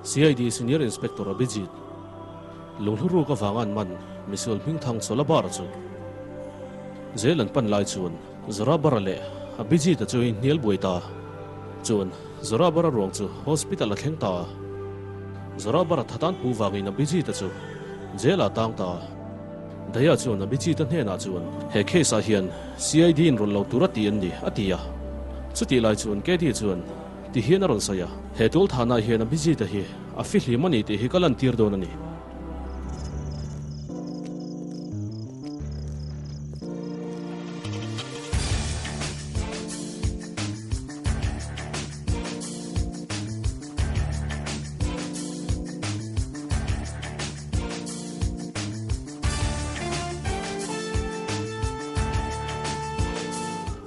CID Senior Inspector Abhijit lunghlu ruk avanga an man misual hmingthang Chawlabara chu jail an pan lai chuan Zorabara leh Abhijit-a chu inhnial buai ta. Chuan Zorabara ruang chu hospital a thleng ta a. Zorabara thatan pu vangin Abhijit-a chu jail-ah a tang ta a. Daya chuan Abhijit-a hnenah chuan he case-ah hian CID in rawn lo tur a ti an ni a ti a. Chutih lai chuan Katie chuan Ti hian a rawn sawi a, he tualthahna hian Abhijit-a hi a fihlim a ni tih hi ka lantir dawn a ni.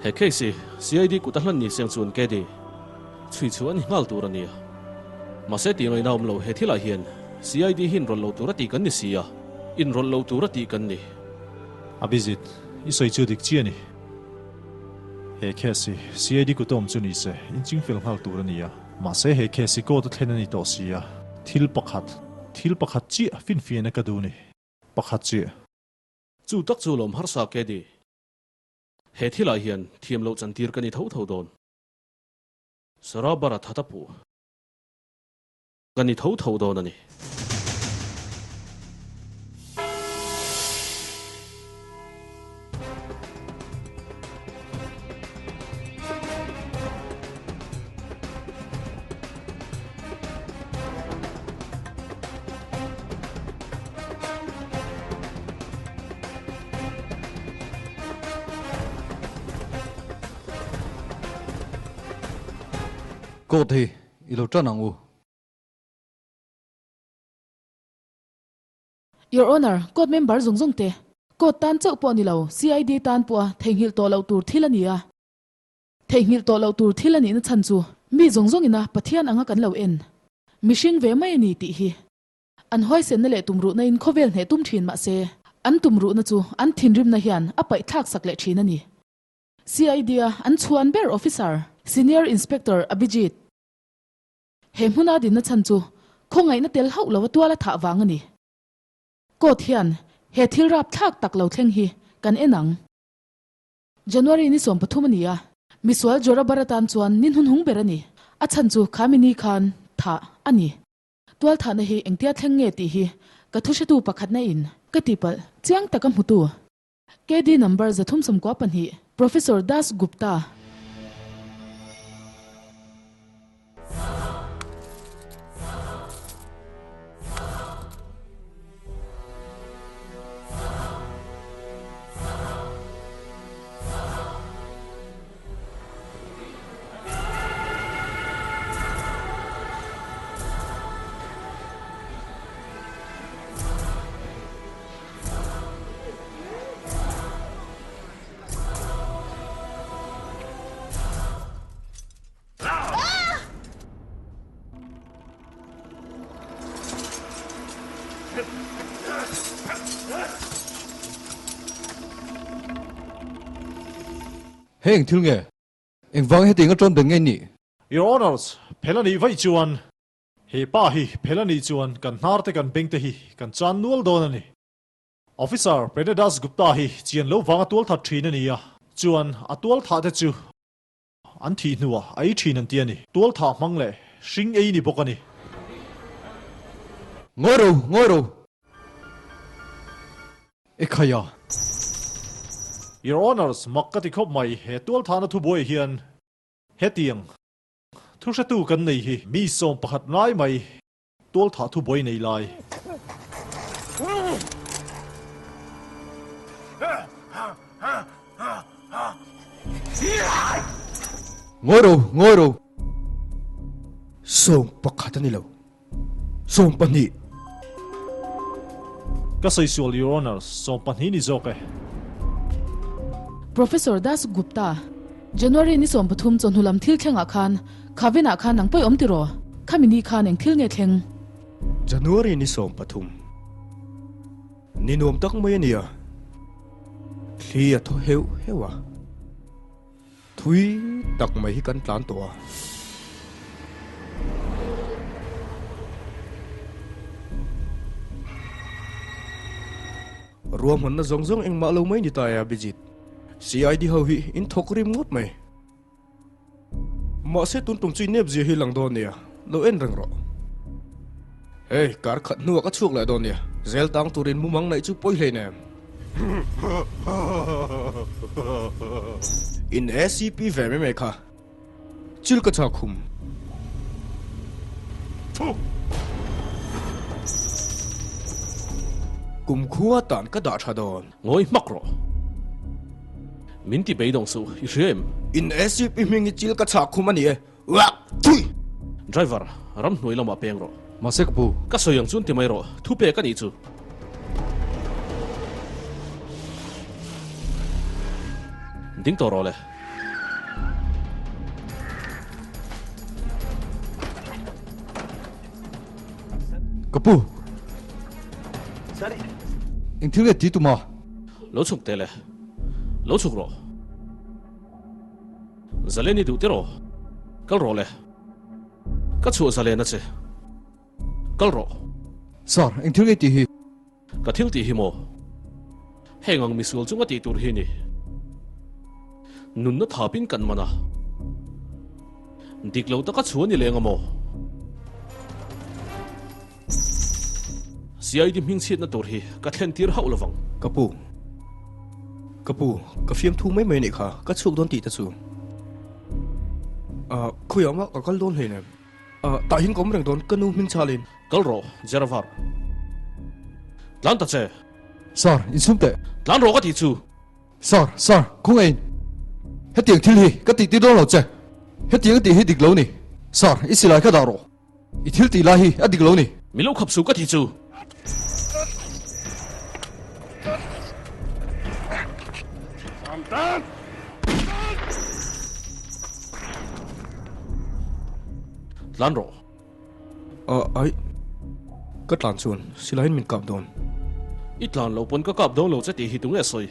He case hi CID kut a hlan ni seng chuan Kedi. Chhui chu a ni nghal tur a nia. Mahse tih ngaihna awm lo he thilah hian CID hi inrawlh lo tur a tih kan ni si a, inrawlh lo tur a tih kan ni. Abhijit, i sawi chu dik chi a ni. He case hi CID kut awm chu ni se, inching fel nghal tur a ni a. Mahse he case hi court a thlen a ni tawh si a. Thil pakhat, thil pakhat chiah finfiahna ka duh ni. Pakhat chiah. Chu tak chu lawm harsa Kedi. He thilah hian thiam loh chantir ka ni tho tho dawn. Sarabara that a puh ka ni tho tho dawn a ni. Court hi i lo tan ang u. Your Honour, Court member zawng zawng te, Court tan chauh pawh ni lo, CID tan pawha theihnghilh tawh loh tur thil a ni a. Theihnghilh tawh loh tur thil a nihna chhan chu mi zawng zawng ina Pathian anga kan lo en mihring ve mai a ni tih hi. An huaisenna leh tumruhna in khawvel hneh tum thin mah se, an tumruhna chu an thinrimna hian a paih thlak sak leh thin a ni. CID-a an chhuan ber Officer, Senior Inspector Abhijit. He hmuna dinna chhan chu khawngaihna tel hauh lo a tual a thah vang a ni. Court hian he thil rapthlak tak lo thleng hi kan en ang. January ni 13 a ni a, misual Jorabar atan chuan ni hnunhung ber a ni. A chhan chu kha mi ni khan thah a ni. Tualthahna hi engtia thleng nge tih hi ka thuhretu pakhatna in ka tihpalh chiang taka hmutu. KD number 392, Professor Das Gupta. Heng thil nge? Engvang hetiang a tawn ber nge nih? Your Honours, phel a nih vaih chuan he pa hi phel a nih chuan kan hnar te kan beng te hi kan chan nual dawn a ni. Officer Prenedas Gupta hi chian lo vanga tualthat thin a ni a, chuan a tualthah te chu An thih hnuah a ei thin an ti a ni. Tualthah hmang leh hring ei ni bawk a ni. Ngawi ro, ngawi ro. E khai a. Your Honours, mak ka ti khawp mai, he tualthahna thubuai hian hetiang thuhretu kan nei hi mi 11 lai mai tualthah thubuai nei lai. Ngawi ro, ngawi ro. 11 a ni lo. 12. Ka sawi sual Your Honour, 12 ni zawk e. Professor Das Gupta, January ni 13 chawhnu lam thil thlengah khan Khavinah khan nang pawi awm tiraw? Khami ni khan eng thil nge thleng? January ni 13. Ni nuam tak mai a nia. Thli a thaw heuh heuh a. Thui tak mai hi kan tlan tawh a. Ruahmanna zawng zawng engmah lo mai ni ta e Abhijit. CID ho hi in thawk rim ngawt mai. Mahse tun tum chu i nep zia hi lang dawn nia, lo en reng rawh. Hei, kar khat hnuah ka chhuak leh dawn nia, zel tang turin mumang naih chu pawi hlein em? In ACP ve mai mai kha. Chil ka chak khum. Kum khua tan ka dah tha dawn. Ngawi hmak rawh. Min ti beidawng suh, i hria em? In ACP hming i chil ka chak khum a ni e. Uak! Thui! Driver, ramhnuai lamah peng rawh. Mahse ka pu. Ka sawi ang chuan ti mai rawh, thu pek a nih chu. Ding tawh rawh le. Ka pu. Eng thil nge ti tuma? Lo chhuk teh le. Lo chhuk rawh. Zalen i duh tiraw? Kal rawh le. Ka chhuah zalen a che. Kal rawh. Sir, eng thil nge tih hi? Ka thil tih hi maw? Heng ang misual chunga tih tur hi ni. Nunna thapin kan man a. Dik lo taka chhuah ni leng a maw? CID hmingchhiatna tur hi ka thlen tir hauh lovang. Ka pu. Ka pu, ka fiamthu mai mai anih kha, ka chhuak dawn tih te chu. Ah, khawiah mah ka kal dawn hleinem. Ah, tah hian ka awm reng dawn, ka nu hming chhalin. Kal rawh, Jeravar. Tlan ta che. Sir, insum teh. Tlan rawh ka tih chu. Sir, sir, khawngaih in. Hetiang thil hi ka tih tir dawn lo che. Hetiang a tih hi dik lo ni. Sir, i silai kha dah rawh. I thil tih lai hi a dik lo ni. Mi lo khap suh ka tih chu. Tlan rawh. A ai. Ka tlan chuan silaiin min kap dawn. I tlan loh pawn ka kap dawn lo che tih hi tunge sawi?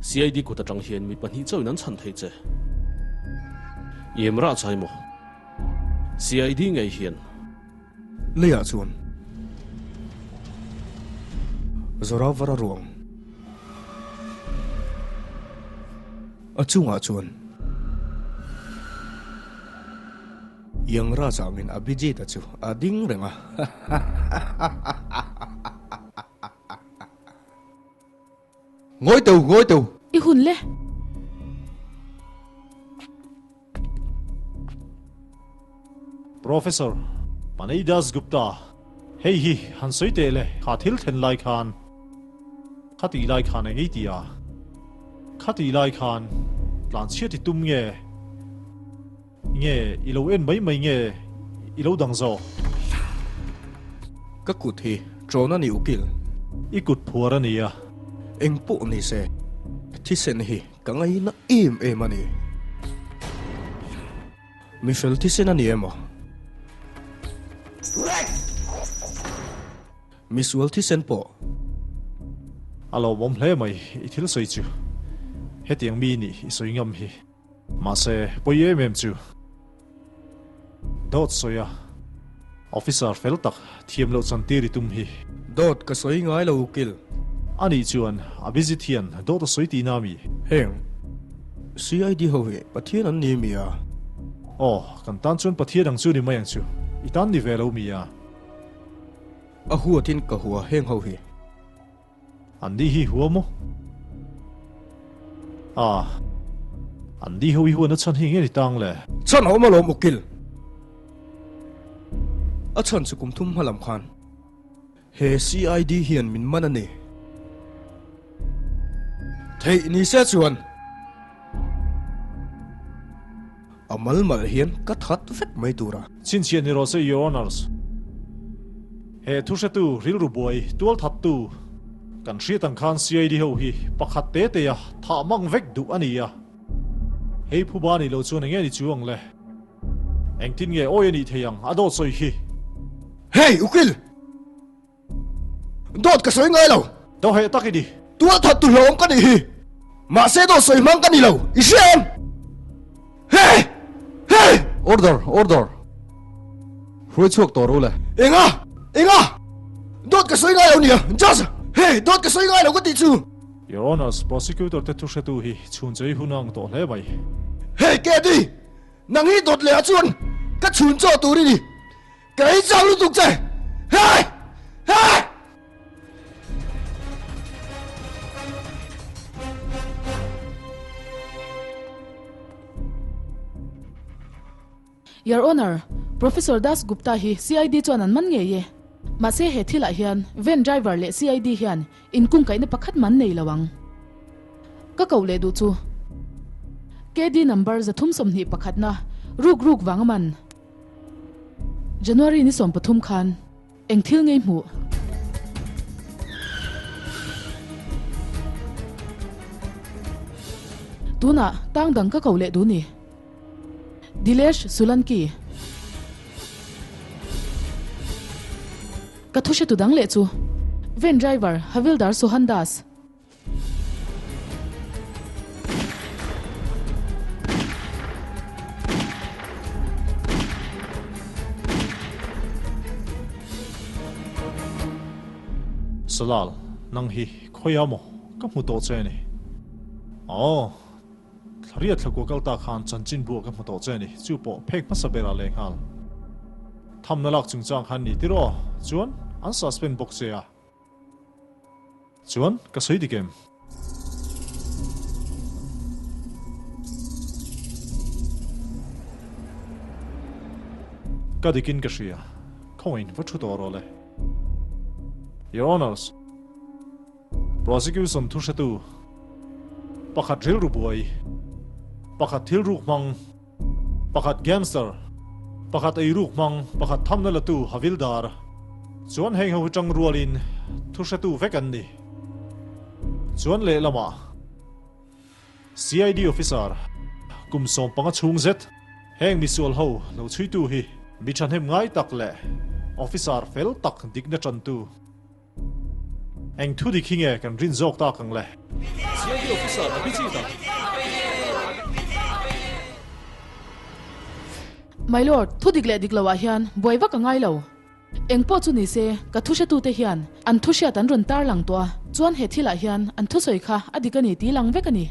CID kut atang hian mi pahnih chauhin an chhan thei che. I em rah chai maw? CID ngei hian. Leiah chuan Zoravara ruang a chungah chuan Yang Raja angin Abhijit-a chu a ding reng a. Ngawi teu, ngawi teu. I hun le. Professor Panay Das Gupta, Hei hi han sawi teh le, kha thil thlen lai khan, kha tih lai khan eng ei ti a? Kha tih lai khan tlanchhiat i tum nge? Nge i lo en mai mai nge i lo dang zawk? Ka kut hi ṭawn a ni ukil. I kut phuar a nia. Eng pawh ni se, thisen hi ka ngaina em em a ni. Mifel thisen a ni emaw? Misual thisen pawh. A lawmawm hle mai i thil sawi chu. Hetiang mi nih i sawi ngam hi. Mahse, pawi em em chu dawt sawi a, officer fel tak thiam loh chantir i tum hi. Dawt ka sawi ngai lo ukil. Anih chuan Abhijit hian dawt a sawi tihna a mi? Heng CID ho hi Pathian an ni mi a? Aw, kan tan chuan Pathian ang chu ni mai ang chu. I tan ni ve lo mi a? A huatin ka hua heng ho hi. An ni hi hua maw? Ah, an ni ho hi huan a chhan hi nge ni tang le? Chhan a awm alawm ukil. A chhan chu kum thum hma lam khan he CID hian min man a ni. Theih ni se chuan a mal mal hian ka that vek mai tur a. Chhinchhiah ni rawh se Your Honours. He thuhretu rilru buai tualthattu kan hriat ang khan CID ho hi pakhat te te a thah mang vek duh a ni a. Hei phuba nih loh chuan enge ni chu ang le? Engtin nge awi a nih thei ang a dawt sawi khi? Hey Ukil! Dawt ka sawi ngai lo! Dawheh tak i ni. Tualthat tu hlawm ka nih hi. Mahse dawt sawi hmang ka ni lo, i hria em? Hey! Hey! Order! Order! Hruai chhuak tawh ru le. Enga? Enga? Dawt ka sawi ngai lo nia, Judge! Hey! Dawt ka sawi ngai lo ka tih chu! Your Honours, Prosecutor te thuhretu hi chhun chei hun a ang tawh hle mai. Hey KD! Nang hi dawt leh ah chuan ka chhun chaw tur i ni. Ka ei chang lutuk che! Hey! Hey! Your Honour, Professor Das Gupta hi CID chuan an man ngei e. Mahse he thilah hian van driver leh CID hian inkungkaihna pakhat man nei lo ang. Ka koh leh duh chu KD number 321 na ruk ruk vang a man. January ni 13 khan eng thil ngei hmuh? Tunah tang dang ka koh leh duh ni. Dilesh Solanki. Ka thu hretu dang leh chu Van driver Havildar Sohan Das. Salal, nang hi khawiah maw ka hmu tawh che a ni? Aw, Thlariat thlakua kal ta khan chanchin buah ka hmu tawh che a ni, chu pawh phek hmasa berah leh nghal. Thamna lak chungchang khan ni tir aw, chuan an suspend bawk che a. Chuan ka sawi dik em? Ka dikin ka hria, khawngain va thu tawh rawh le. Your Honours, Prosecution thuhretu pakhat rilru buai, pakhat thil ruk hmang, pakhat gangster, pakhat ei ruk hmang, pakhat thamna latu Havildar chuan heng ho hi tang rualin thuhretu vek an ni. Chuan lehlamah CID officer kum 15 chhung zet heng misual ho lo chhuitu hi mi thahnem ngai tak leh officer fel tak dikna tantu. Eng thu dik hi nge kan rin zawk tak ang le? CID officer Abhijit a. My lord, thu dik leh dik lo ah hian buai vak a ngai lo. Eng pawh chu ni se, ka thu hretute hian an thu hriat an rawn tar lang tawh a, chuan he thil ah hian an thusawi kha a dik a ni tih lang vek a ni.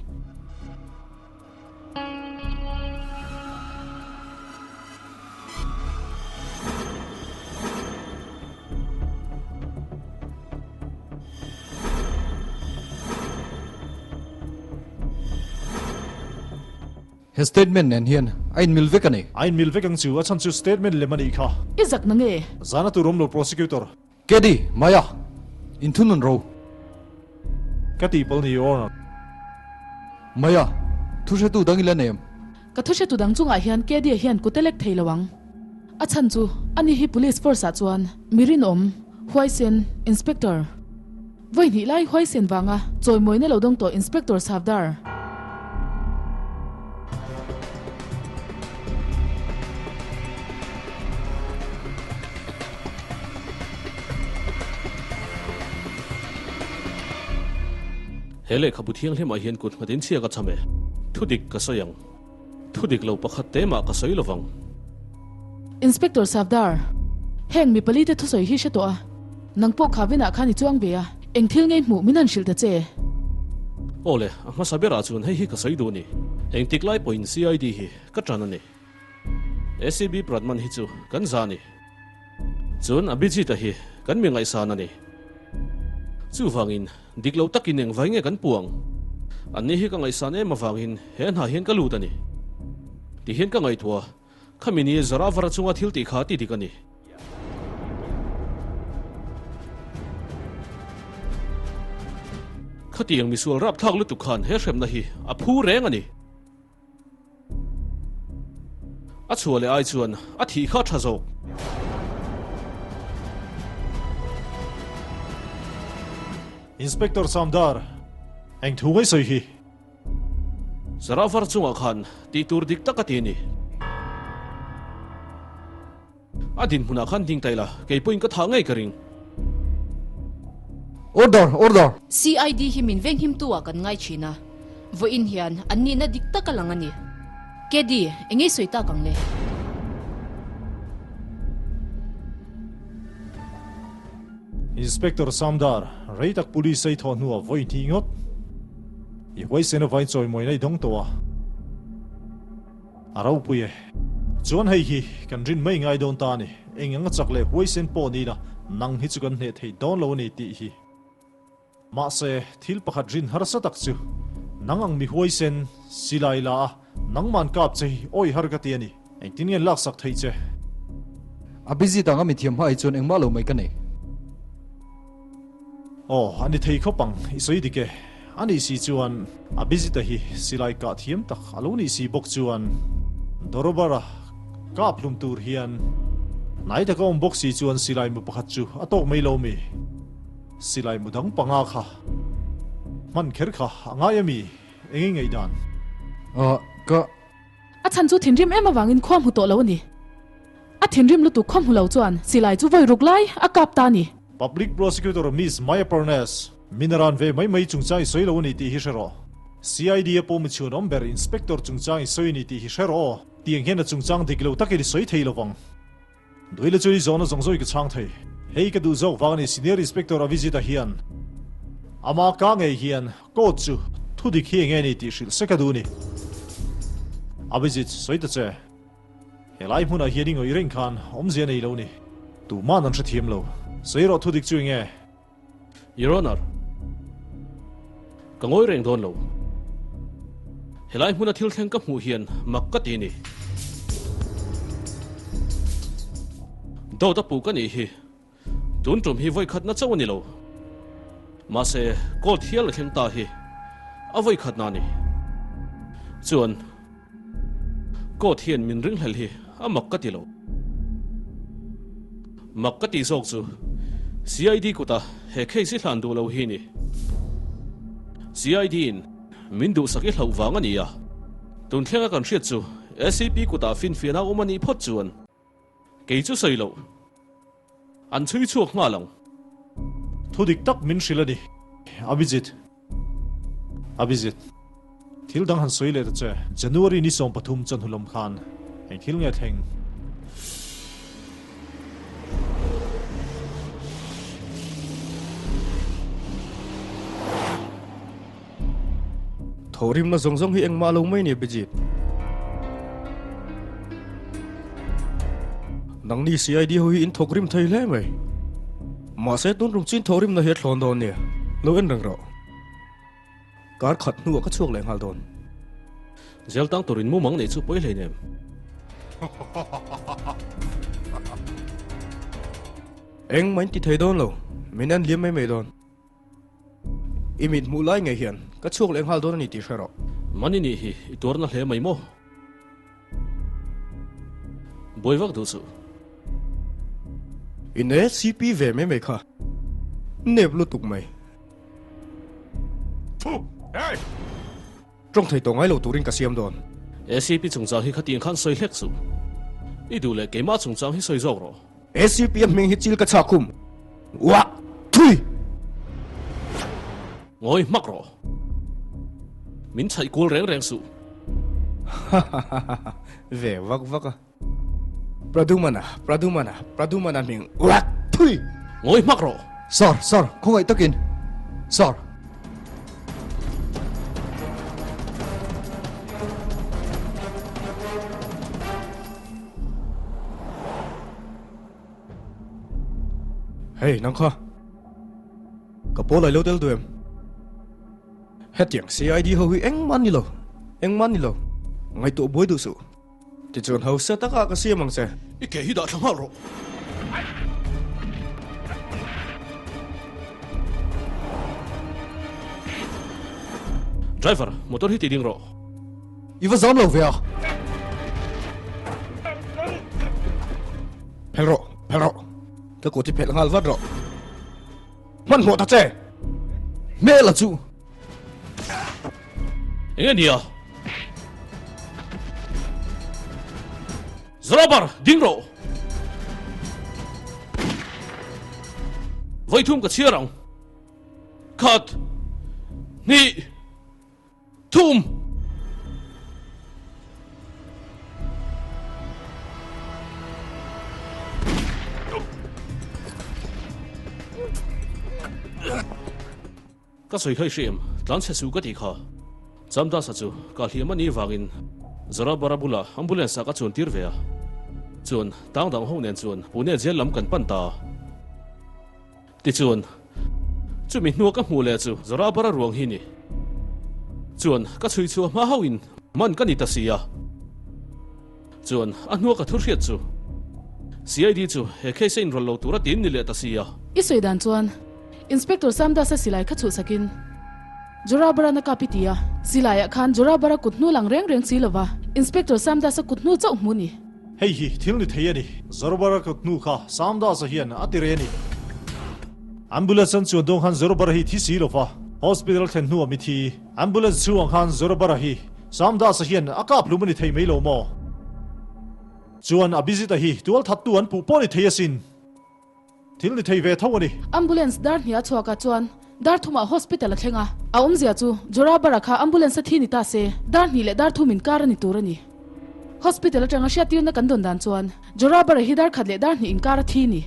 He statement nen hian a inmil vek a ni. A inmil vek ang chu, a chhan chu statement lem a nih kha. I zak na nge? Zana tur awm lo prosecutor. Kedi, Maya, inthunun ro. Ka tihpalh ni, Your Honour. Maya, thu hretu dang i la nei em? Ka thu hretu dang chungah hian Kedia hian kut a lek thei lo ang. A chhan chu, ani hi Police Force ah chuan mi rinawm, huaisen, Inspector. Vawi hnih lai huaisen vanga chawimawina lo dawng tawh Inspector Savdar. He lehkhabu thianghlimah hian kut nghatin chhia ka cham e. Thudik ka sawi ang. Thudik lo pakhat te mah ka sawi lovang. Inspector Savdar, heng mi pali te thusawi hi hre tawh a, nang pawh kha vinah khan i chuang ve a, eng thil ngei hmuh min han hrilh ta che. Aw le, a hmasa berah chuan hei hi ka sawi duh a ni. Engtik lai pawhin CID hi ka ṭan a ni. ACB Pradman hi chu kan za a ni. Chuan Abhijit-a hi kan mi ngaihsan a ni. Chuvangin, dik lo takin engvai nge kan puang? Anni hi ka ngaihsan em avangin he hna hian ka lut a ni. Tihian ka ngaihtuah, khami ni Zoravara chunga thil tih kha ti dik a ni. Khatiang misual rapthlak lutuk khan he hremna hi a phu reng a ni. A chhuah leh ai chuan a thih kha a tha zawk. Inspector Samdar, eng thu ngei sawi hi? Saravar chungah khan tih tur dik tak a ti a ni. A dinhmunah khan ding ta ila, kei pawhin ka thah ngei ka ring. Order! Order! CID hi min venghimtu ah kan ngai thin a, vawiin hian an nihna dik tak a lang a ni. KD, eng nge sawi tak ang le? Inspector Samdar, rei tak police a i thawh hnuah vawi hnih ngawt i huaisen a vain chawimawina i dawng tawh a, a ropui e. Chuan hei hi kan rin mai ngai dawn ta a ni, eng anga chak leh huaisen pawh ni la, nang hi chu kan hneh thei dawn lo a ni tih hi. Mahse, thil pakhat rin harsa tak chu, nang ang mi huaisen, silai la a, nangman kap che hi awi har ka ti a ni. Engtin nge laksak theih che? A busy dang a mi thiam hma ai chuan engmah lo mai ka nei. Aw, a ni thei khawp ang, i sawi dik e. A nih si chuan, a busy ta hi silai kah thiam tak a lo nih si bawk chuan, Dorobara kap hlum tur hian hnai taka awm bawk si chuan silai mu pakhat chu a tawk mai lo mi? Silai mu dang panga kha hman kher kha a ngai a mi? Eng i ngaihdan? Ahh, ka. A chhan chu thinrim em avangin khua hmu tawh lo a ni. A thinrim lutuk khaw hmu lo chuan silai chu vawi ruk lai a kap ta a ni. Public Prosecutor Miss Maya Parnes, min a ran ve mai mai chungchang i sawi lo a ni tih hi hre rawh. CID a pawh mi chhuanawm ber Inspector chungchang i sawi a ni tih hi hre rawh aw. Tiang hian a chungchang dik lo takin i sawi thei lo vang. Duile chu i zawhna zawng zawng i ka chhang thei. Hei ka duh zawk vang a ni Senior Inspector Avijit-a hian ama ka ngei hian court chu thu dik hi enge ni tih hrilh se ka duh a ni. Avijit, sawi ta che. Helai hmunah hian i ngawih reng khan awmzia nei lo ni. Tuman an hrethiam lo. Sawi rawh thu dik chu enge? Your Honor, ka ngawi reng dawn lo. Helai hmuna thil thleng ka hmuh hian mak ka ti ni. Dawt a puh ka nih hi tun tum hi vawikhatna chauh a ni lo. Mahse, court hial a thleng ta hi a vawikhatna a ni. Chuan. Court hian min ringhlel hi a mak ka ti lo. Mak ka tih zawk chu CID kuta he case hi hlan duh lo hi ni. CID in min duhsak i hlauh vang a ni a, tun thlenga kan hriat chu SCP kutah finfiahna awm a nih phawt chuan kei chu sawi loh. An chhui chhuak nghal ang. Thu dik tak min hrilh a ni, Abhijit. Abhijit, thil dang han sawi leh ta che. January ni 13 chanhu lam khan eng thil nge thleng? Thawhrimna zawng zawng hi engmah lo mai ni Abhijit. Nangni CID ho hi in thawkrim thei hle mai. Mahse tun rum chin thawhrimna hi a thlawn dawn nia. Lo en reng rawh. Kar khat hnuah ka chhuak leh nghal dawn. Zel tang turin mumang neih chu pawi hleinem. Engmah in ti thei dawn lo. Min en liam mai mai dawn. I mit hmuh lai ngei hian ka chhuak leh nghal dawn a ni tih hre rawh. Mani nih hi i tuarna hle mai maw? Buai vak duh suh. In ACP ve mai mai kha nep lutuk mai. Tawng thei tawh ngai lo turin ka siam dawn. ACP chungchang hi khatiang khan sawi hlek suh. I duh leh keimah chungchang hi sawi zawk rawh. ACP a hming hi chil ka chhak khum. Uah! Thui! Ngawi hmak rawh. Min chhaih kual reng reng suh. Hahahaha. Ve vak vak a. Pradumana, Pradumana, Pradumana hming. Uah! Thui! Ngawi hmak rawh. Sir, sir, khawngaih takin. Sir. Hei, nang kha. Ka pawl ai lo tel duh em? Hetiang CID ho hi engmah ni lo, engmah ni lo. Ngaihtuah buai duh suh. Tichuan hausa takah ka siam ang che. I ke hi dah thla nghal rawh. Driver, motor hi ti ding rawh. I va zam lo ve a. Phel rawh, phel rawh. Ka kut hi phelh nghal vat rawh. Hmanhmawh ta che! Hmel a chu. Eng nge nia? Zarabar, ding rawh! Vawithum ka chhiar ang. Khat! Hnih! Thum! Ka sawi kha i hre em? Tlan chhe suh ka tih kha. Chamdasa chu ka hliam a nih vangin Zorabara bulah ambulance ah ka chuan tir ve a. Chuan tang dang ho nen chuan Pune jail lam kan pan ta. Tichuan, chumi hnua ka hmuh leh chu Zorabara ruang hi ni. Chuan ka chhui chhuah hma hauhin man ka ni ta si a. Chuan a hnua ka thu hriat chu CID chu he case a inrawlh lo tura tin ni leh ta si a. I sawi dan chuan Inspector Samdasa silai kha chhuhsakin Jorabara na kap i ti a, silaiah khan Jorabara kut hnu lang reng reng si lova Inspector Samdasa kut hnu chauh hmu ni. Hei hi thil ni thei a ni. Jorabara kut hnu kha Samdasa hian a ti reh a ni. Ambulance an chuan dawn khan Jorabara hi thi si lova hospital thlen hnuah mithi. Ambulance chhungah khan Zorobara hi Samdasa hian a kap hlum a ni thei mai lo maw? Chuan Abhijit-a hi tual thattu an puh pawh a ni thei asin. Thil ni thei ve tho a ni. Ambulance dar hniah chhuakah chuan dar thumah hospital a thleng a, a awmzia chu Zorobara kha ambulance a thi ni ta se, dar hnih leh dar thum inkar a ni tur a ni. Hospital atanga hriattirna kan dawn dan chuan Jorabara hi dar khat leh dar hnih inkar a thi ni.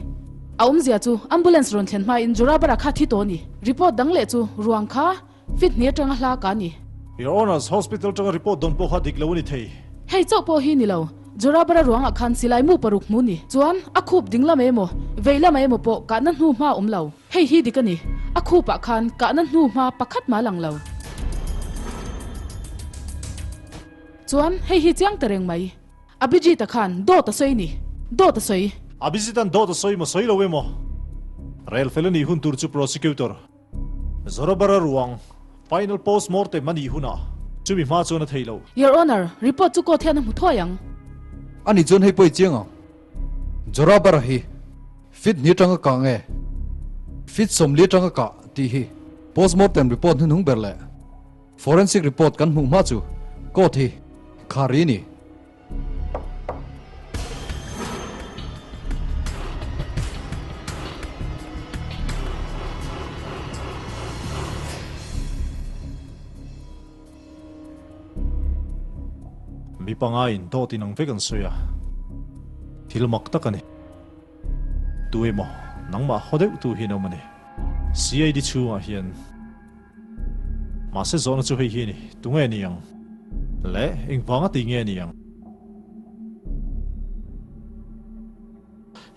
A awmzia chu ambulance rawn thlen hmain Jorabara kha thi tawh a ni. Report dang leh chu ruang kha Fit hnih atanga hla ka ni. Your Honours, Hospital atanga report dawn pawh kha dik lo a ni thei. Hei chauh pawh hi ni lo. Jorabara ruangah khan silai mu paruk hmu ni. Chuan a khup ding lam emaw, vei lam emaw pawh kahna hnu hma awm lo. Hei hi dik a ni. A khupah khan kahna hnu hma pakhat mah lang lo. Chuan hei hi chiang ta reng mai. Abhijit-a khan dawt a sawi ni. Dawt a sawi. Abhijit-a'n dawt a sawi maw sawi lo emaw? Rel fel a nih hun tur chu Prosecutor. Zorobara ruang final post mortem a nih hunah chumi hma chuan a thei lo. Your Honour, report chu court hian a hmu thuai ang. Ani chuan hei pawh i chiang ang. Zorobara hi fit hnih atanga kah nge fit 40 atanga kah tih hi post mortem report hnuhnung ber leh forensic report kan hmuh hma chu court hi khar ri a ni. Mi pangaiin dawt inang vek an sawi a, thil mak tak a ni. Tu emaw nangmah haw deuh tu hi an awm a ni. CID chhungah hian Mahse zawhna chu hei hi a ni, tunge ni ang? Le, engvanga ti nge ni ang?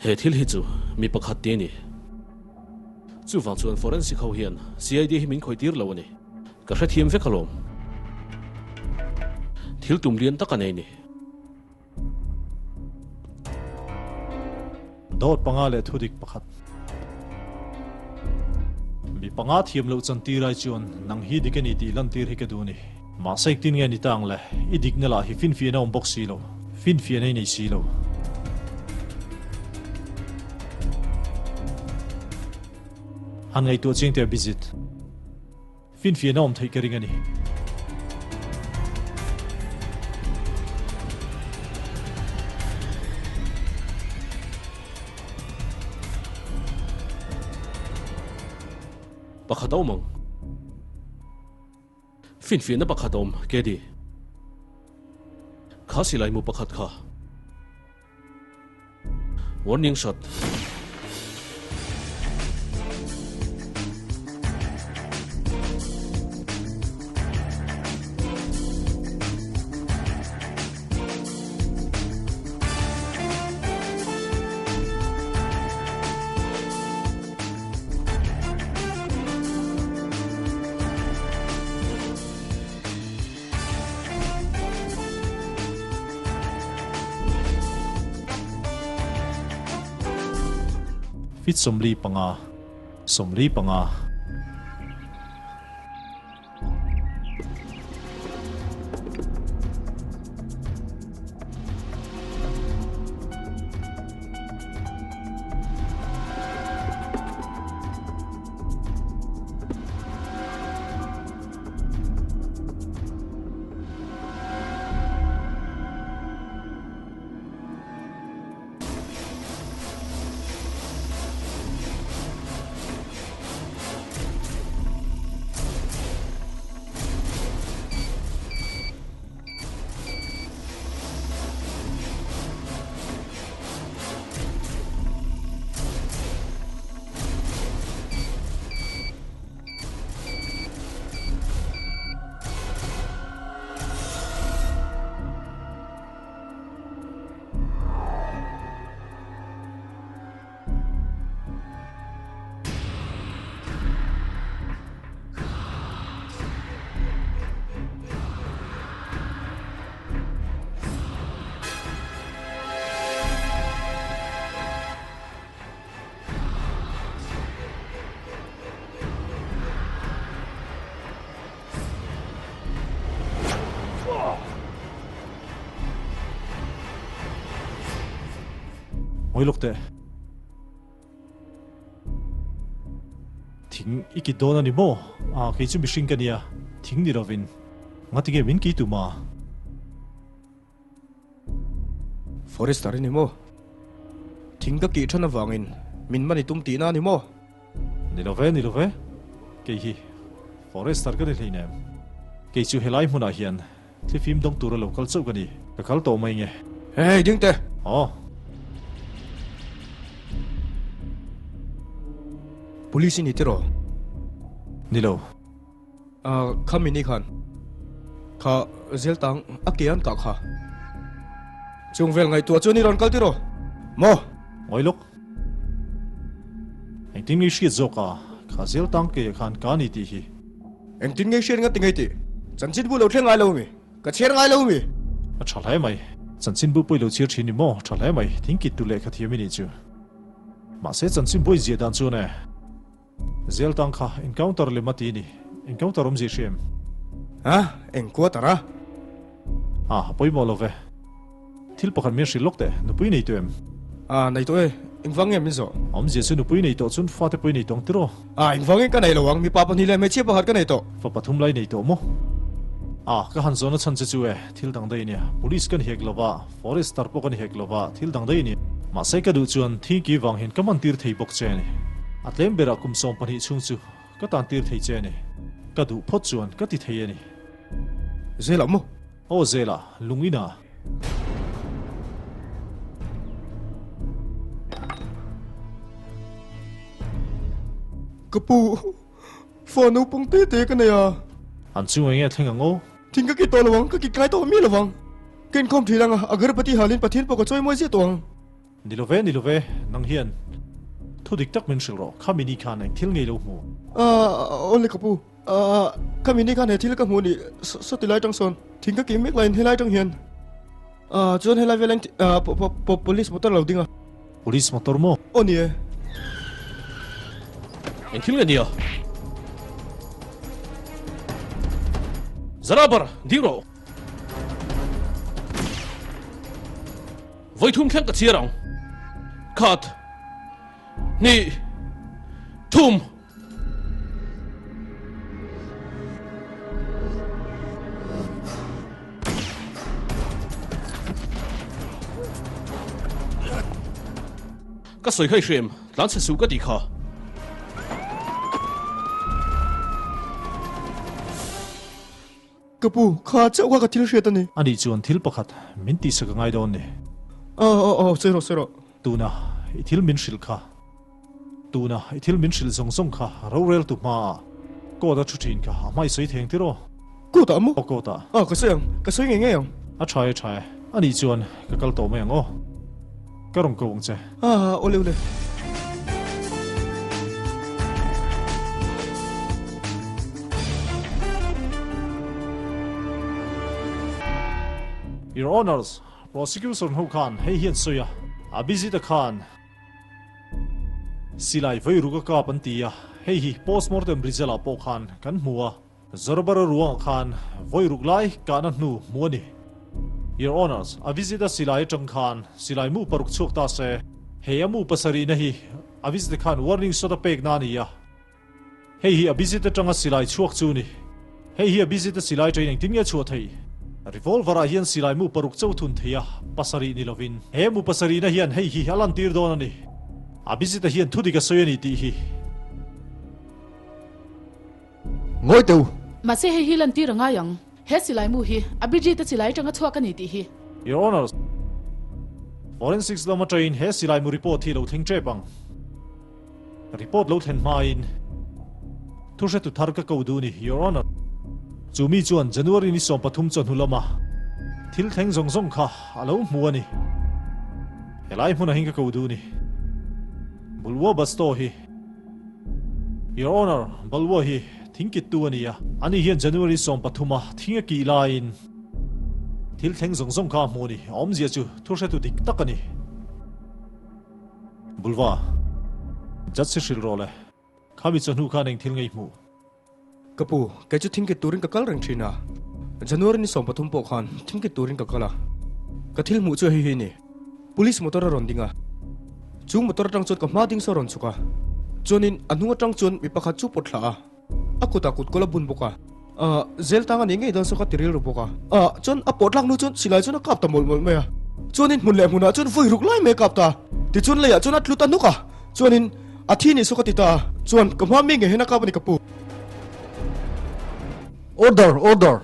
He thil hi chu mi pakhat ti a ni. Chuvang chuan forensic ho hian CID hi min khawih tir lo a ni. Ka hrethiam vek alawm. Thil tum lian tak a nei ni. Dawt panga leh thudik pakhat. Mi panga thiam loh chantir ai chuan nang hi dik a ni tih lantir hi ka duh a ni. Mahse engtin nge ni ta ang le? I dikna lah hi finfiahna a awm bawk si lo. Finfiahna i nei si lo. Han ngaihtuah chiang teh Abhijit. Finfiahna awm theih ka ring a ni. Pakhat a awm ang. Finfiahna pakhat a awm, Kedi. Kha silai mu pakhat kha. Warning shot. Fit 45, 45. Ngawi lawk teh. Thing i kit dawn a ni maw? Ah, kei chu mihring ka nia, thing ni lovin. Ngatinge min kei tum a? Forester i ni maw? Thing ka kih than avangin min man i tum tihna a ni maw? Ni lo ve, ni lo ve. Kei hi Forester ka ni hleinem. Kei chu helai hmunah hian Thlifim dawng tura lo kal chauh ka ni. Ka kal tawh mai nge. Hey, ding teh! Aw. Police i ni tiraw? Ni lo. Ah, kha mini khan. Kha zel tang a ke an kah kha. Chung vel ngaihtuah chuan i rawn kal tiraw? Maw? Ngawi lawk. Engtin nge i hriat zawk a? Kha zel tang ke ah khan ka ni tih hi. Engtin nge hriat ngat ti ngei tih? Chanchinbu lo thleng ngai lo mi? Ka chhiar ngai lo mi? A tha hle mai. Chanchinbu pawh i lo chhiar thin ni maw? Tha hle mai. Thingkit tu lehkha thiam i nih chu. Mahse chanchinbu i ziah dan chuan e. Zel tang kha encounter lem a ti ni. Encounter awm zih hria em? Ha? Eng quarter a? A, a pawimawh lo ve. Thil pakhat min hrilh lawk teh, nupui nei tawh em? A, nei tawh e, engvang nge min zawh? Awmzia chu nupui nei tawh chuan fate pawh i nei tawh ang tiraw? A, engvangin ka nei lo ang, mipa pahnih leh hmeichhia pakhat ka nei tawh. Fa pathum lai nei tawh maw? A, ka han zawhna chhan che chu e, thil dang daih ania. Police ka ni hek lo va, forester pawh ka ni hek lo va, thil dang daih ania. Mahse ka duh chuan thingki vang hian ka man tir thei bawk che a ni. A tlem berah kum 12 chhung chu ka tan tir thei che a ni. Ka duh phawt chuan ka ti thei a ni. Zela maw? Aw Zela, lung ina. Ka pu, fa naupang te te ka nei a. An chung enge thleng ang aw? Thing ka kit tawh lo ang, ka kit ngai tawh mi lo vang. Ka inkhawm thin ang a, agarbati halin Pathian pawh ka chawimawi ziah tawh ang. Ni lo ve, ni lo ve, nang hian thu dik tak min hrilh rawh, khami ni khan eng thil ngei lo hmu? Aw le ka pu. Ahh, khami ni khan he thil ka hmuh ni sawti lai tang sawn thing ka kih mek laiin helai tang hian ahh chuan helai vel ah police motor a lo ding a. Police motor maw? Aw ni e. Eng thil nge nia? Zarabar, ding rawh. Vawithum thleng ka chhiar ang. Khat, hnih, thum. Ka sawi kha i hrem, tlan chhe suh ka tih kha. Ka pu, kha chauh kha ka thil hriat a ni. Anih chuan thil pakhat min tihsak a ngai dawn ni. Aw, aw, aw, sawi rawh, sawi rawh. Tuna i thil min hrilh kha. Tuna i thil min hrilh zawng zawng kha roreltu hmaah court a thu thin kha a hmai sawi theng tir aw. Court ah maw? Aw court ah. Aw ka sawi ang, ka sawi ngei ngei ang. A tha e a tha e, anih chuan ka kal tawh mai ang aw. Ka rawn ko ang che. Ah awle awle. Your Honours, Prosecution ho khan hei hian sawi a, Abhijit-a khan silai vawi ruk a kap an ti a, hei hi postmortem result ah pawh khan kan hmu a, Zorbara ruangah khan vawi ruk lai kahna hnu hmu a ni. Your Honours, Abhijit-a silai atang khan silai mu paruk chhuak ta se, hei a mu pasarihna hi Abhijit-a khan warning shot a pekna a ni a, Hei hi Abhijit atanga silai chhuak chu ni. Hei hi Abhijit a silai train engtin nge chhuah theih? Revolver ah hian silai mu paruk chauh thun thei a, pasarih ni lovin. He mu pasarihna hian hei hi a lantir dawn a ni. Abhijit a hian thudik a sawi a ni tih hi. Ngawi teh u! Mahse hei hi lantir a ngai ang. He silai mu hi Abhijit a silai atanga chhuak a ni tih hi. Your Honours, Forensics lam atangin he silai mu report hi lo thleng tep ang. Report lo thlen hmain thuhretu thar ka ko duh ni, Your Honour. Chu mi chuan January ni 13 chawhnu lama thil thleng zawng zawng kha a lo hmu a ni. Helai hmunah hian ka ko duh ni. Bulwa Basto hi Your Honour, Balwa hi thingkittu a ni a. Ani hian January 13 a thing a kih laiin thil thleng zawng zawng kha a hmu a ni. A awmzia chu thuhretu dik tak a ni. Bulva, Judge hi hrilh rawh le, khami chawhnu khan eng thil ngei hmuh? Ka pu, kei chu thingkit turin ka kal reng thin a, January ni 13 pawh khan thingkit turin ka kal a, ka thil hmuh chu hei hi a ni, Police motor a rawn ding a. Chu motor atang chuan ka hma ding saw rawn chhuk a, chuanin a hnung atang chuan mi pakhat chu pawt thla a, a kutah kut kawl a bun bawk a, ah zel tang a nih ngei dawn saw ka ti rilru bawk a, ah chuan a pawt lak hnu chuan silai chuan a kap ta mawlh mawlh mai a, chuanin hmun leh hmunah chuan vawi ruk lai mai a kap ta, tichuan leiah chuan a tlu ta hnuk a, chuanin a thi nih saw ka ti ta a, chuan ka hma mi ngei hian a kap a ni ka pu. Order! Order!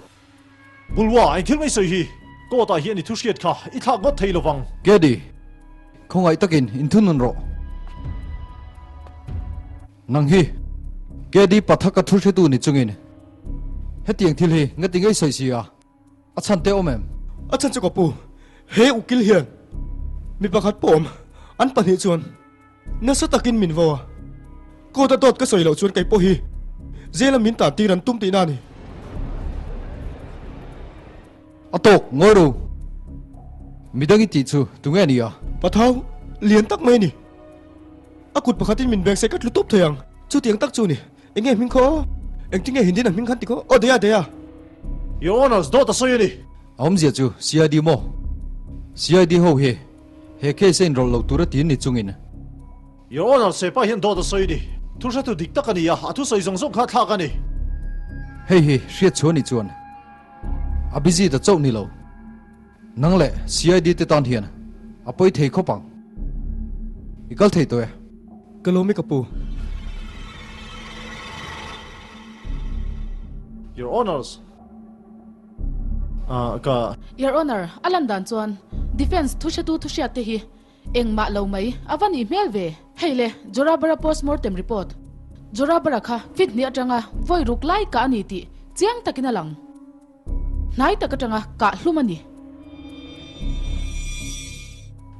Bulwa, eng thil mai sawi hi? Court ah hian i thu hriat kha i thlak ngawt thei lovang. Gedi, khawngaih takin inthunun rawh. Nang hi Gedi Pathak-a thu hretu ni chungin hetiang thil hi ngati ngei sawi si a, a chhan te awm em? A chhan chu ka pu, he ukil hian mi pakhat pawh awm, an pahnih chuan Nasa takin min vo a, court a dawt ka sawi loh chuan kei pawh hi jail a min tan tir an tum tihna a ni. A tawk, ngawi ro. Midang i tih chu tunge a ni a? Pathau, lian tak mai a ni. A kut pakhatin min beng se ka tlu tawp thei ang. Chutiang tak chu a ni. Enge hming khaw? Engtinge Hindin a hming khan ti khaw? Aw Daya, Daya! Your Honours, dawt a sawi a ni. A awmzia chu CID maw? CID ho hi He case a inrawlh lo tur a ti ni chungin. Your Honour, Sepa hian dawt a sawi ni. Thu hretu dik tak a ni a, a thusawi zawng zawng kha a thlak a ni. Hei hi hriat chhuah ni chuan a busy ta chauh ni lo. Nang leh CID te tan hian a pawi thei khawp ang. I kal thei tawh e. Ka lawm i ka pu. Your Honours. Ka. Your Honour, a lan dan chuan Defence thuhretu thuhriat te hi engmah lo mai a va nih hmel ve. Hei le, Jorabara post mortem report. Jorabara kha fit hnih atanga vawi ruk lai kah a ni tih chiang takin a lang. Hnai tak atanga kah hlum a ni.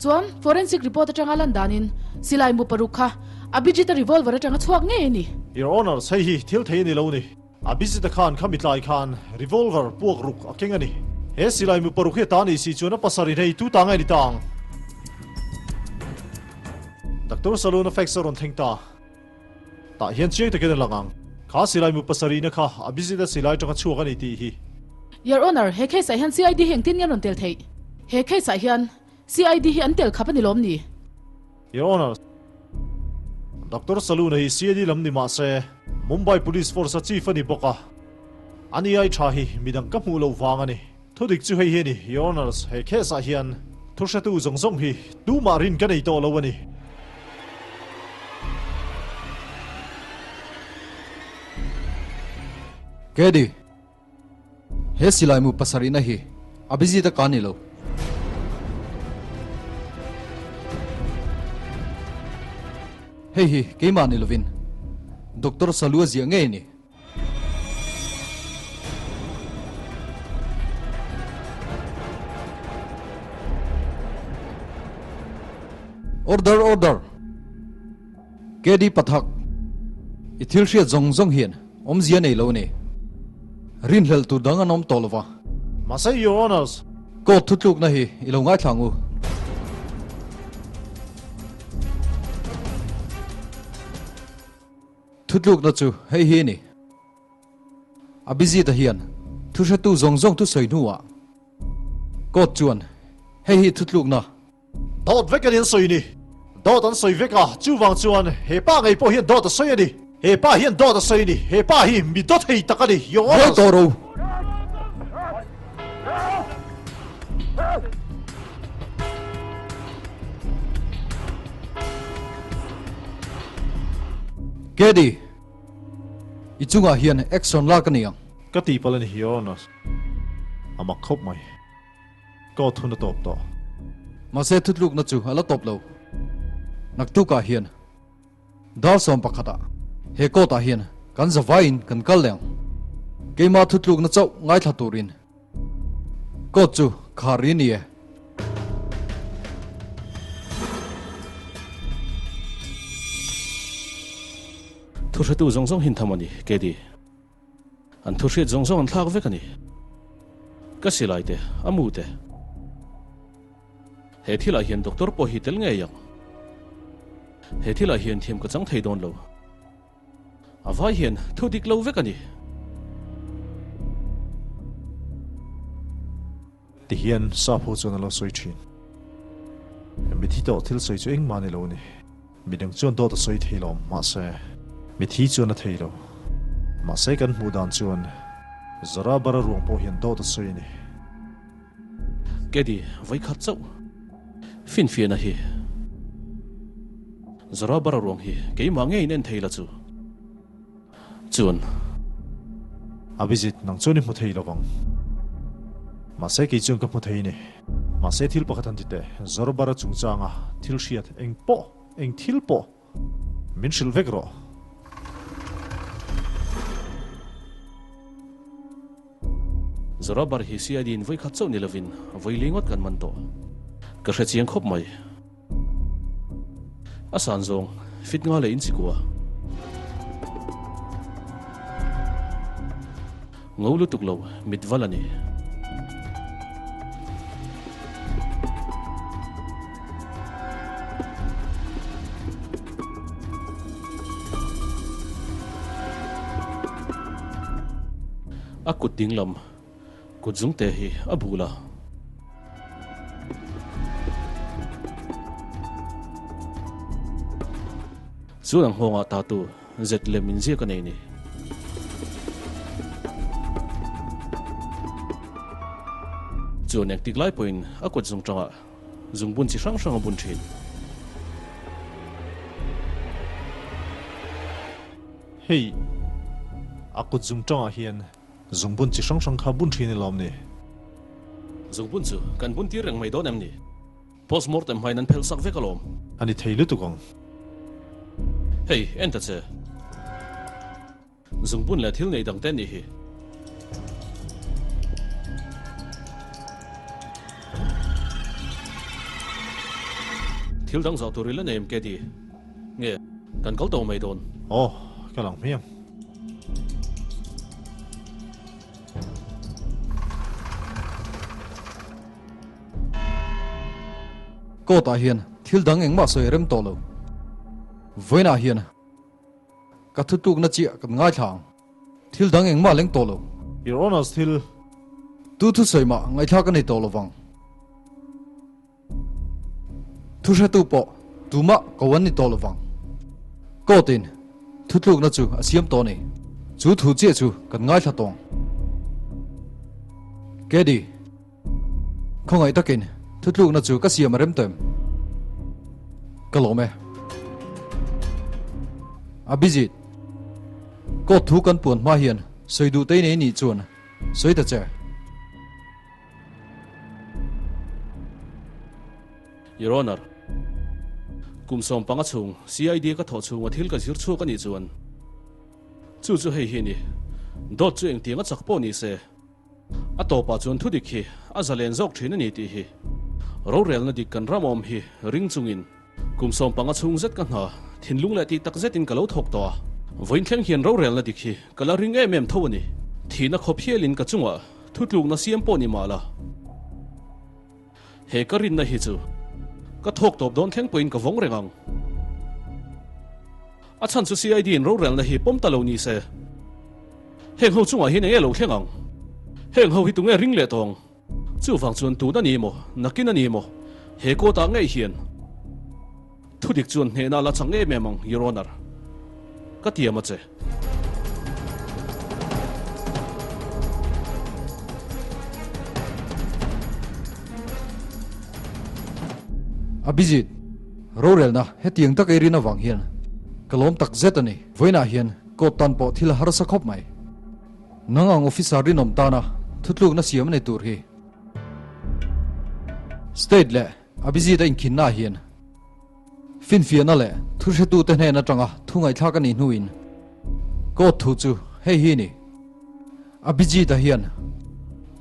Chuan forensic report atanga lan danin silai mu paruk kha Abhijit-a revolver atanga chhuak ngei a ni. Your Honours, hei hi thil thei a ni lo ni. Abhijit-a khan khami tlai khan revolver puak ruk a keng a ni. He silai mu paruk hi a ta ni si chuan a pasarih hei tu ta nge ni ta ang? Doctor Salon-a fax a rawn thleng ta. Tah hian chiang takin a lang ang. Kha silai mu pasarihna kha Abhijit-a silai atanga chhuak a ni tih hi. Your Honour, he case ah hian CID hi engtin nge an rawn tel theih? He case ah hian CID hi an tel khap a ni lawm ni? Your Honour, Doctor Saluna hi CID lam ni mah se, Mumbai Police Force a Chief a ni bawk a. Ani ai tha hi midang ka hmuh loh vang a ni. Thudik chu hei hi a ni, Your Honours, he case ah hian thuhretu zawng zawng hi tumah rin ka nei tawh lo a ni. Kedi, He silai mu pasarihna hi a busy ta ka ni lo. Hei hi keimah ni lovin Doctor Salua ziah ngei a ni. Order order! KD Pathak, i thil hriat zawng zawng hian awmzia nei lo a ni. Rinhlelh tur dang an awm tawh lo va. Mahse, Your Honours. Court thutlukna hi i lo ngaithla ang u. Thutlukna chu hei hi a ni. Abhijit-a hian thuhretu zawng zawng thusawi hnuah Court chuan hei hi thutlukna. Dawt vek a ni an sawi ni. Dawt an sawi vek a, chuvang chuan he pa ngei pawh hian dawt a sawi a ni. He pa hian dawt a sawi a ni. He pa hi mi dawt thei tak a ni, Your Honours. Ngawi tawh ro. Kedi, i chungah hian action lak a ni ang. Ka tihpalh a ni, Your Honours. A mak khawp mai. Court hun a tawp tawh. Mahse thutlukna chu a la tawp lo. Naktukah hian dar 11 ah he court ah hian kan zavaiin kan kal leh ang. Keimah thutlukna chauh ngaithla turin court chu khar ri a ni e. Thuhretu zawng zawng hin tham a ni, Kedi. An thu hriat zawng zawng an thlak vek a ni. Ka silai te, a mu te. He thilah hian doctor pawh hi tel ngei ang. He thilah hian thiam ka chang thei dawn lo. A vai hian thu dik lo vek a ni. Ti hian sap ho chuan a lo sawi thin. Mithi tawh thil sawi chu engmah ni lo a ni. Midang chuan dawt a sawi thei lo, mahse, mithi chuan a thei lo. Mahse, kan hmuh dan chuan Zorabara ruang pawh hian dawt a sawi a ni. Kedi, vawikhat chauh finfiahna hi Zorabara ruang hi keimah ngeiin en thei la chu. Chuan. Abhijit, nang chuan i hmu thei lo vang. Mahse kei chuan ka hmu thei ni. Mahse thil pakhat an ti teh, Zorobara chungchanga thil hriat eng pawh, eng thil pawh min hrilh vek rawh. Zorobar hi CID in vawikhat chauh ni lovin vawi li ngawt kan man tawh. Ka hre chiang khawp mai. A san zawng fit nga leh inchikua. Ngo lutuk lo mit val a ni. A kut dinglam Kut zungte hi a bul a. Chuan ang nghawngah tatu zet lem inziak a nei ni. Chuan engtik lai pawhin a kut zung tangah zungbun chi hrang hrang a bun thin. Hei, a kut zung tangah hian Zungbun chi hrang hrang kha bun thin i lawm ni? Zungbun chu kan bun tir reng mai dawn em ni? Post mortem hmain an phelh sak vek alawm. A ni thei lutuk ang. Hei, en ta che. Zungbun leh thil nei dang te nih hi. Thil dang zawh tur i la nei em Kedi? Nge, kan kal tawh mai dawn. Aw, ka lang hmiang. Court ah hian thil dang engmah sawi rem tawh lo. Vawiinah hian ka thutlukna chiah kan ngaithla ang. Thil dang engmah leng tawh lo. Your Honours thil. Tu thusawi mah ngaihthlak a nei tawh lovang. Thuhretu pawh tumah ko an ni tawh lovang. Court in thutlukna chu a siam tawh a ni. Chu thu chiah chu kan ngaithla tawng. Kedi, khawngaih takin thutlukna chu ka siam a rem tawh em? Ka lawm e. Abhijit, Court thu kan puan hma hian sawi duh te nei nih chuan sawi ta che. Your Honor, kum 15 chhung CID ka thawh chhunga thil ka zir chhuak a nih chuan chu chu hei hi a ni, dawt chu engtiang a chak pawh ni se, a tawpah chuan thudik hi a zalen zawk thin a ni tih hi rorelna dik kan ram awm hi ring chungin kum 15 chhung zet ka hna thinlung leh tih tak zetin ka lo thawk tawh a, vawiin thleng hian rorelna dik hi ka la ring em em tho a ni. Thihna khawp hialin ka chungah Thutlukna siam pawh ni mah la, he ka rinna hi chu ka thawk tawp dawn thleng pawhin ka vawng reng ang. A chhan chu CID in rorelna hi pawm ta lo ni se, heng ho chungah hian eng nge lo thleng ang? Heng ho hi tunge ring leh tawng? Chuvang chuan tun a ni maw, nakin a ni maw, he court ah ngei hian thudik chuan hnehna la chang em em ang, Your Honour. Ka tiam a che. Abhijit, rorelna hetiang taka i rin avang hian ka lawm tak zet a ni. Vawiinah hian court tan pawh thil a harsa khawp mai. Nang ang officer rinawm tana thutlukna siam a ni tur hi. State leh Abhijit a inkhinna ah hian Finfiahna leh thuhretute hnen atanga thu ngaihthlak a nih hnuin court thu chu hei hi a ni. Abhijit-a hian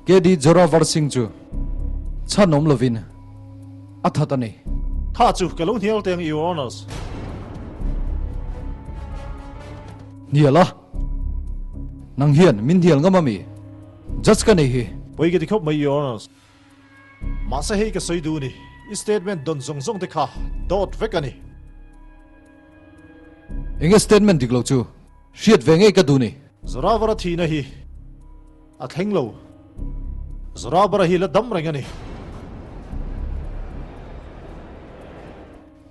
KD Zorawar Singh chu chhan awm lovin a that a ni. Tha chu ka lo hnial teng Your Honours. Hnial a? Nang hian min hnial ngam ami? Judge ka nei hi. Pawi ka ti khawp mai Your Honours. Mahse hei ka sawi duh ni, i statement dawn zawng zawng te kha dawt vek a ni. Enge statement dik lo chu hriat ve ngei ka duh ni. Zorawara thihna hi a thleng lo. Zorawara hi la dam reng a ni.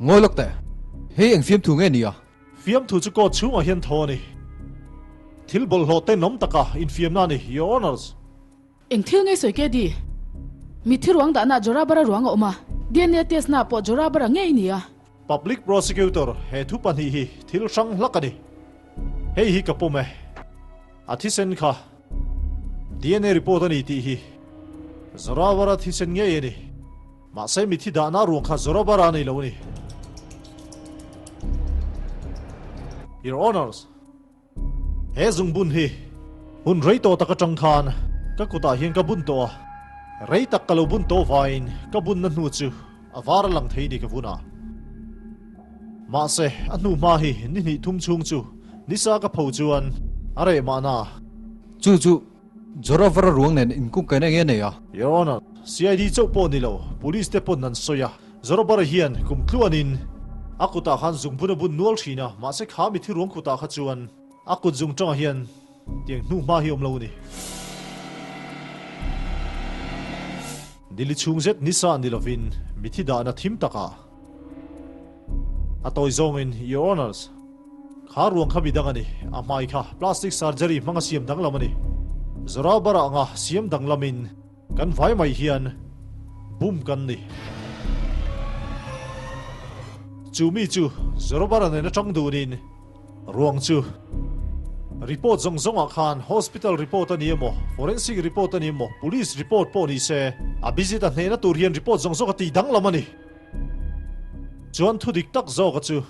Ngawi lawk teh. Hei eng fiamthu nge ni a? Fiamthu chu court chhungah hian thaw a ni. Thil bawlhhlawh tenawm taka infiamna a ni, Your Honours. Eng thil ngei sawi ke di? Mitthi ruang dahna Jorabara ruang a awm a, DNA test na pawh Jorabara ngei ni a. Public Prosecutor, He thu pahnih hi thil hrang hlak a ni. Hei hi ka pawm e. A thisen kha DNA report a ni tih hi Zorawara thisen ngei a ni. Mahse mitthi dahna ruang kha Zorawara a nei lo a ni. Your Honours. He zungbun hi hun rei tawh tak atang khan ka kutah hian ka bun tawh a, rei tak ka lo bun tawh vaiin ka bunna hnu chu a var a lang thei ni ka vun a. Mahse, a hnu hma hi ni hnih thum chhung chu nisa ka pho chuan a reh mahna. Chu chu Zoravara ruang nen inkungkaina enge nei a? Your Honour, CID chauh pawh ni lo, Police te pawn an sawi a. Zorobara hian kum tluanin a kutah khan zungbun a bun nual thin a, mahse kha mithi ruang kutah kha chuan a kut zung tangah hian tiang hnu hma hi awm lo a ni. Nili chhung zet nisa ni lovin mithi dahna thim takah a tawi zawngin Your Honours, kha ruang kha midang a ni, a hmai kha plastic surgery hmanga siam danglam a ni. Zorobara anga siam danglamin Kan vai mai hian bum kan ni. Chu mi chu Zorobara nen atang dunin ruang chu report zawng zawngah khan hospital report a ni emaw, forensic report a ni emaw, police report pawh ni se a visit a hnehna tur hian report zawng zawng a tih danglam a ni. Chuan thu dik tak zawka chu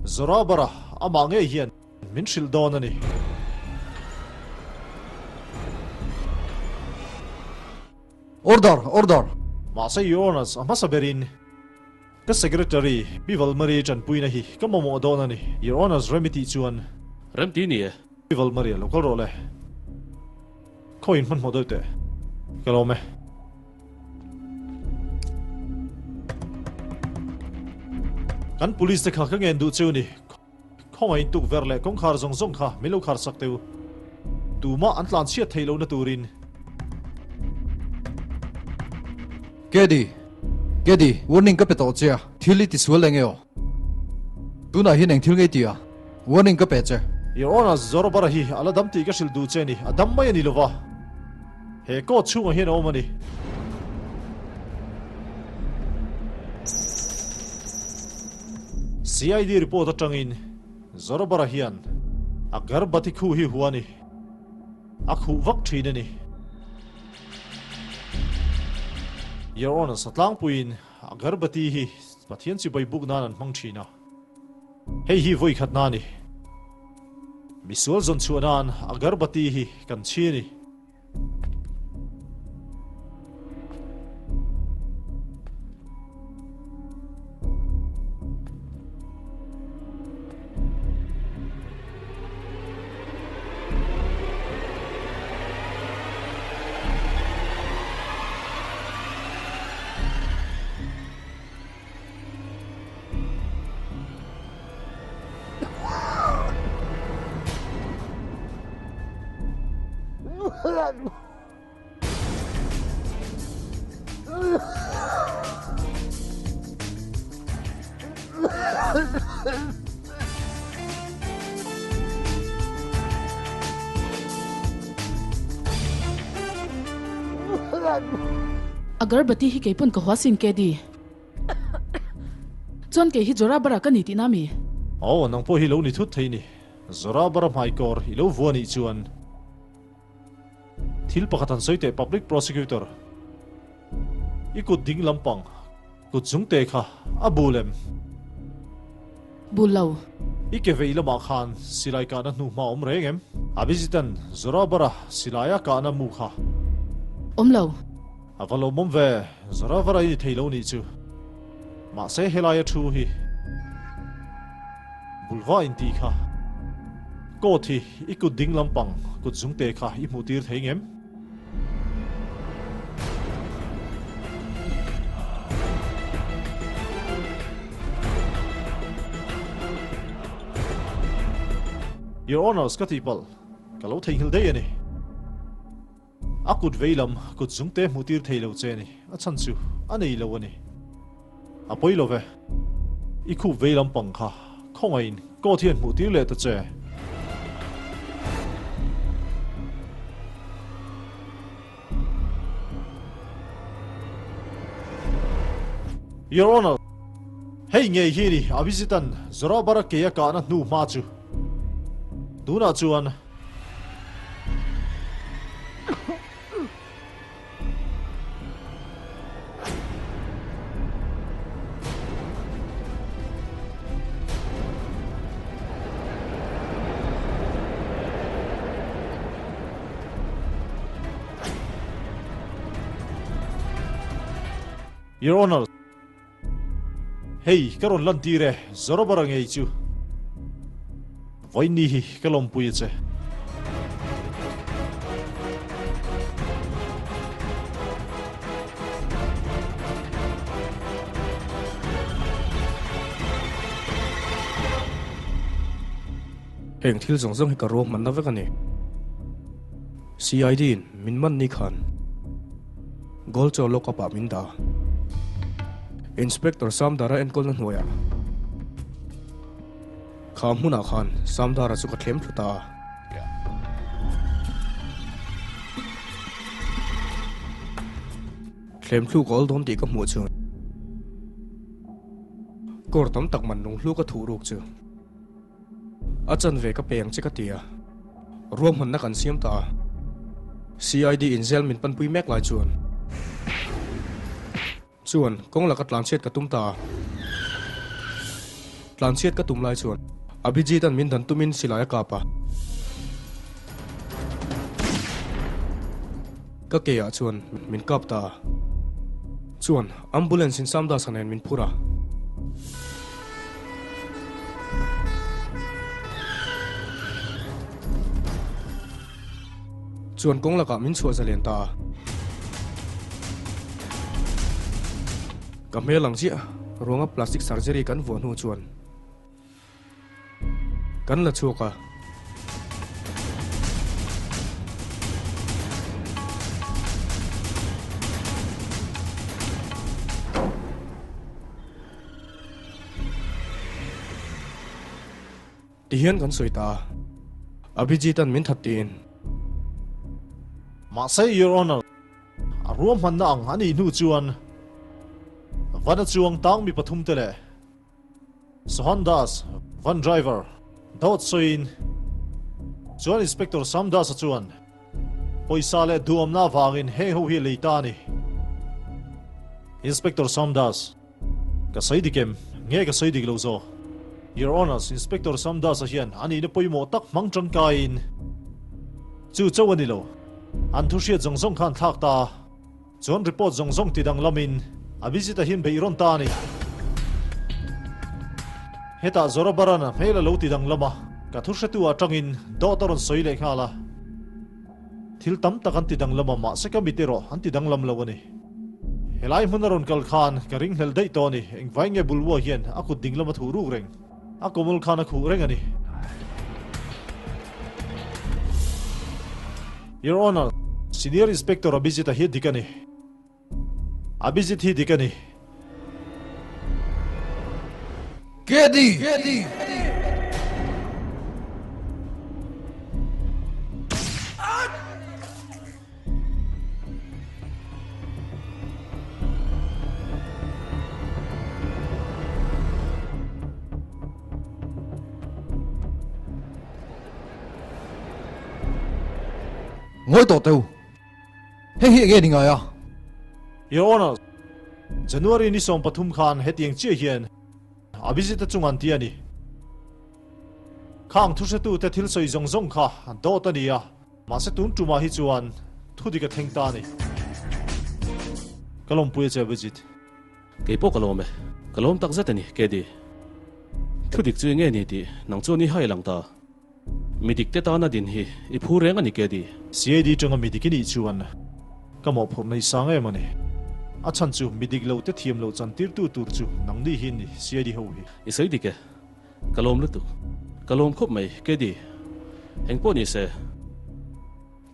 Zorobara amah ngei hian Min hrilh dawn a ni. Order! Order! Mahse Your Honours, a hmasa berin ka Secretary Pi Valmari tanpuina hi ka mamawh dawn a ni. Your Honours rem i tih chuan. Rem ti ni e. Pi Valmari a lo kal rawh le. Khawiin hmanhmawh deuh teh. Ka lawm e. Kan Police te kha ka ngen duh cheu ni. Khawngaih tukverh leh kawngkhar zawng zawng kha min lo khar sak teu. Tumah an tlan chhiat theih lohna turin. Kedi, Kedi, warning ka pe tawh che a, thil i tisual leh nge aw? Tunah hian eng thil ngei ti a? Warning ka pe che. Your Honour, Zorobara hi a la dam tih ka hrilh duh che ni, a dam mai a ni lova. He court chhungah hian a awm a ni. CID report atangin Zorobara hian a garbati khu hi hua a ni. A khuh vak thin a ni. Your Honour, Satlangpuiin a garbati hi Pathian chibai buk nan an hmang thin a. Hei hi vawi khatna a ni. Misual zawn chhuah nan agarbati hi kan chhi a ni. Agarbati hi keipawn ka huasin ke di. Chuan kei hi Zorabara ka ni tihna mi? Aw, nang pawh hi lo ni thut thei ni. Zorabara hmaikawr i lo vua nih chuan thil pakhat han sawi teh Public Prosecutor. I kut ding lampang kut zung te kha a bul em? Bul lo. I ke vei lamah khan silai kahna hnu hma awm reng em? Abhijitan Zorabara silaia kahna mu kha. Awm lo. A va lawmawm ve, Zoravara i ni thei lo nih chu. Mahse helaia thu hi Bulva in tih kha Coat hi i kut ding lampang kut zungte kha i hmuh tir thei ngem? Your Honours ka tihpalh, ka lo theihnghilh daih a ni. A kut vei lam kut zungte hmuh tir thei lo che ni, a chhan chu a nei lo a ni. A pawi lo ve. I khup vei lampang kha khawngaihin court hian hmuh tir leh ta che. Your Honor, hei ngei hi ni Abhijit-a'n Zorabar-a kei a kahna hnu hma chu. Tunah chuan. Your Honor, hei ka rawn lantir e, Zorobara ngei chu. Vawiin ni hi ka lawmpui a che. Heng thil zawng zawng hi ka ruahmanna vek a ni. CID in min man ni khan Gold chaw lock up ah min dah a. Inspector Samdara enkawlna hnuaiah. Kha hmunah khan Samdara chu ka thlem thlu ta a. Thlem thlu ka awl dawn tih ka hmuh chuan kawr tam tak man lung hlu ka thuh ruk chu a chanve ka pe ang che ka ti a, ruahmanna kan siam ta a. CID in zel min panpui mek lai chuan. Chuan, kawng laka tlanchhiat ka tum ta a. Tlanchhiat ka tum lai chuan Abhijit-a'n min dan tumin silai a kap a. Ka keah chuan min kap ta a. Chuan, ambulance-in Samdas-a nen min phur a. Chuan kawng lakah min chhuah zalen ta a. Ka hmel ang chiah, ruanga plastic surgery kan vuah hnu chuan kan la chhuak a. Tihian kan sawi ta a, Abhijit-a'n min that tiin. Mahse, Your Honour, a ruahmanna ang a nih hnu chuan van a chuang tang mi pathum te leh Sohan Das, van driver, dawt sawiin chuan Inspector Sam Das-a chuan pawisa leh duhawmna avangin heng ho hi a lei ta a ni. Inspector Sam Das. Ka sawi dik em? Nge ka sawi dik lo zawk? Your Honours, Inspector Samdas-a hian a nihna pawimawh tak hmang tangkaiin chu chauh a ni lo. An thu hriat zawng zawng khan thlak ta a, chuan report zawng zawng ti danglamin Abhijit-a hian beih rawn ta a ni. Hetah Zorabaran-a hmel a lo ti danglam a, ka thu hretu atangin dawt a rawn sawi leh nghal a. Thil tam tak an ti danglam a, mahse ka mit erawh an ti danglam lo a ni. Helai hmun a rawn kal khan ka ringhlel daih tawh a ni. Engvai nge Bulwa hian a kut dinglam a thuh ruk reng? A kawmul khan a khuh reng a ni. Your Honour, Senior Inspector Abhijit-a hi dik a ni. Abhijit hi dik a ni. Kedi! Ngawi tawh teu. Hei hi enge ni ngai a? Your Honour, January ni 13 khan hetiang chiah hian Abhijit-a chung an ti a ni. Khang thuhretute thil sawi zawng zawng kha dawt a ni a, mahse tun tumah hi chuan thudik a thleng ta a ni. Ka lawmpui a che Abhijit. Kei pawh ka lawm e. Ka lawm tak zet a ni, Kedi. Thudik chu enge ni tih nang chuan i hai lang ta. Mi dik te tana din hi i phu reng a ni Kedi. CID tanga mi dik i nih chuan ka mawhphurh nei sang em a ni. A chhan chu mi dik lo te thiam loh chan tirtu tur chu nang ni hi ni CID ho hi. I sawi dik e. Ka lawm lutuk. Ka lawm khawp mai Kedi. Engpawh ni se.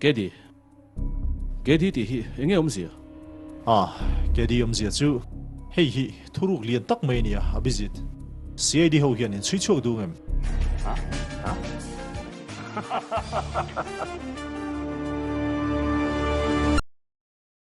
Kedi. Kedi tih hi enge awmzia? Ah, Kedi awmzia chu hei hi thuruk lian tak mai a nia, Abhijit. CID ho hian in chhui chhuak duh ngem?